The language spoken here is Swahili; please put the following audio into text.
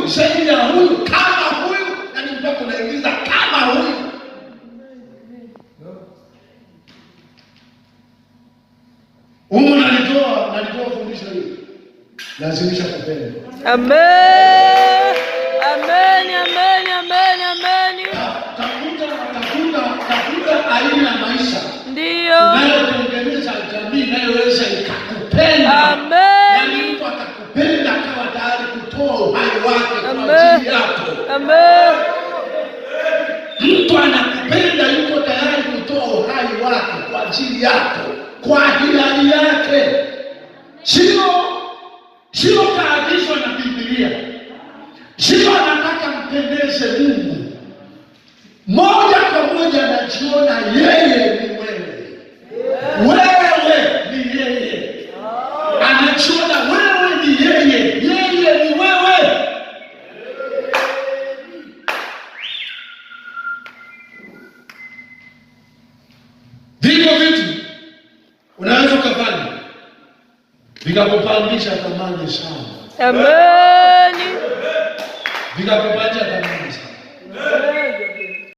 huyu, zaidi ya huyu, kama huyu, yani mpaka unaingiza kama huyu. Humu nalitoa fundisho hili, lazimisha kupenda. Amen. Amen, amen, amen, amen. Tafuta, tafuta, tafuta aina ya maisha Ndiyo. inayotengeneza jamii inayoweza ikakupenda. Amen. Yaani mtu atakupenda akawa tayari kutoa uhai wake kwa Amen. ajili yako. Amen. Mtu anakupenda yuko tayari kutoa uhai wake kwa ajili yako, kwa hiari yake, sio kaagizwa na Biblia, sio anataka mpendeze Mungu. Moja kwa moja anajiona yeye ni wewe, wewe ni yeye, anajiona wewe ni yeye, yeye ni wewe. Viko vitu unaweza ukafanya vikakupandisha thamani sana, Amen. vikakupandisha